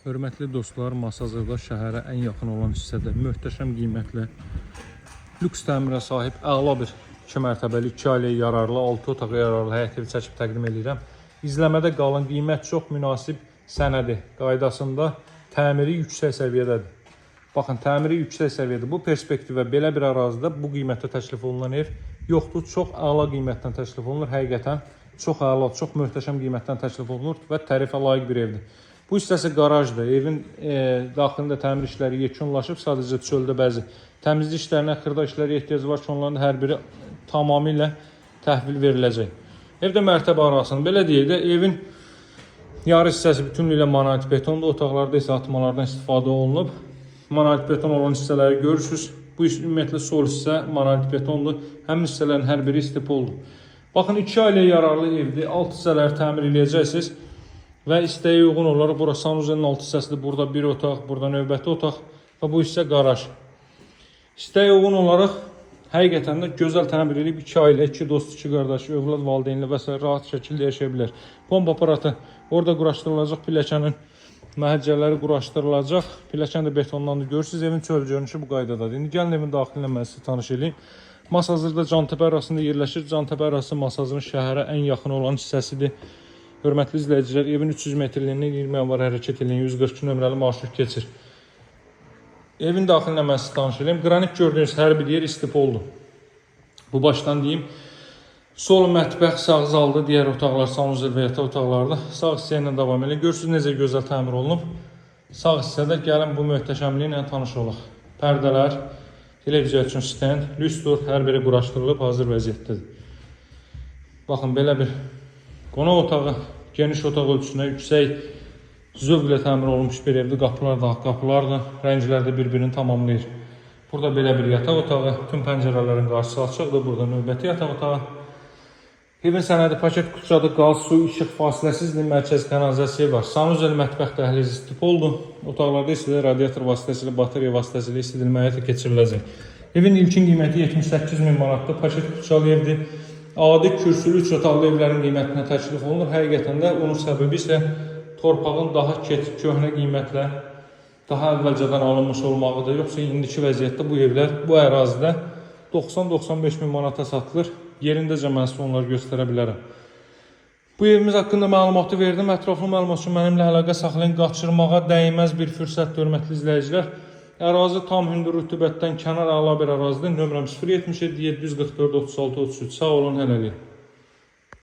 Hörmətli dostlar, Masazırda şəhərə ən yaxın olan hissədə möhtəşəm qiymətlə lüks təmirə sahib əla bir 2 mərtəbəli, 2 ailəyə yararlı, 6 otağa yararlı həyət evi çəkib təqdim edirəm. İzləmədə qalın, qiymət çox münasib, sənədi qaydasında, təmiri yüksək səviyyədədir. Baxın, təmiri yüksək səviyyədə. Bu perspektivə belə bir ərazidə bu qiymətə təklif olunan ev yoxdur. Çox əla qiymətdən təklif olunur. Həqiqətən çox əla, çox möhtəşəm qiymətdən təklif olunur və tərifə layiq bir evdir. Bu hissəsi qarajdır. Evin daxilində təmir işləri yekunlaşıb, sadəcə çöldə bəzi təmizlik işlərinə, xırda işlərə ehtiyac var ki, onların hər biri tamamilə təhvil veriləcək. Evdə mərtəbə arasını belə deyək də, evin yarı hissəsi bütünlüklə monolit betondur. Otaqlarda isə atmalardan istifadə olunub. Monolit beton olan hissələri görürsüz. Bu ümumiyyətlə sol hissə monolit betondur. Həmin hissələrin hər biri istipoldur. Baxın, 2 ailəyə yararlı evdir. Alt hissələri təmir eləyəcəksiniz. Və istəyə uyğun olaraq bura sanuzelin alt hissəsidir. Burada bir otaq, burada növbəti otaq və bu hissə qaraj. İstəyə uyğun olaraq həqiqətən də gözəl təmir edib 2 ailə, 2 dost, 2 qardaş, övlad valideynli və sair rahat şəkildə yaşaya bilər. Pompa aparatı orada quraşdırılacaq, pilləkənin məhəccərləri quraşdırılacaq. Pilləkən də betondandır. Görürsüz, evin çöl görünüşü bu qaydadadır. İndi gəlin evin daxilinə mən sizi tanış eləyim. Masazırda Cantəpə arasında yerləşir. Cantəpə arası Masazırın şəhərə ən yaxın olan hissəsidir. Hörmətli izləyicilər, evin 300 metrliyindən 20 yanvar hərəkət edən 142 nömrəli marşrut keçir. Evin daxilinə mən sizi tanış eləyim. Qranit gördüyünüz hər bir yer istipoldur. Bu başdan deyim. Sol mətbəx, sağ zalda, digər otaqlar sanuzel və yataq otaqlarıdır. Sağ hissə ilə davam edin. Görürsünüz necə gözəl təmir olunub. Sağ hissədə gəlin bu möhtəşəmliyi ilə tanış olaq. Pərdələr, televiziya üçün stend, lüstr hər biri quraşdırılıb hazır vəziyyətdədir. Baxın, belə bir qonaq otağı, geniş otaq ölçüsünə yüksək zövqlə təmir olunmuş bir evdir. Qapılar da ağ qapılardır. Rənglər də bir-birini tamamlayır. Burada belə bir yataq otağı, tüm pəncərələrin qarşısı açıqdır. Burada növbəti yataq otağı. Evin sənədi paket qutucadır, qaz, su, işıq fasiləsizdir, mərkəz kanalizasiya var. Sanuzel, mətbəx dəhlizi istipoldur. Otaqlarda isə radiator vasitəsilə, batareya vasitəsilə isitmə həyata keçiriləcək. Evin ilkin qiyməti 78 min manatdır. Paket qutucalı evdir. Adi kürsülü 3 otaqlı evlərin qiymətinə təklif olunur. Həqiqətən də onun səbəbi isə torpağın daha köhnə qiymətlə, daha əvvəlcədən alınmış olmağıdır. Yoxsa indiki vəziyyətdə bu evlər bu ərazidə 90-95 min manata satılır. Yerindəcə mən sizə onları göstərə bilərəm. Bu evimiz haqqında məlumatı verdim. Ətraflı məlumat üçün mənimlə əlaqə saxlayın. Qaçırmağa dəyməz bir fürsətdir, hörmətli izləyicilər. Ərazi tam hündür rütubətdən kənar əla bir ərazidir. Nömrəm 077 744 36 33. Sağ olun, hələlik.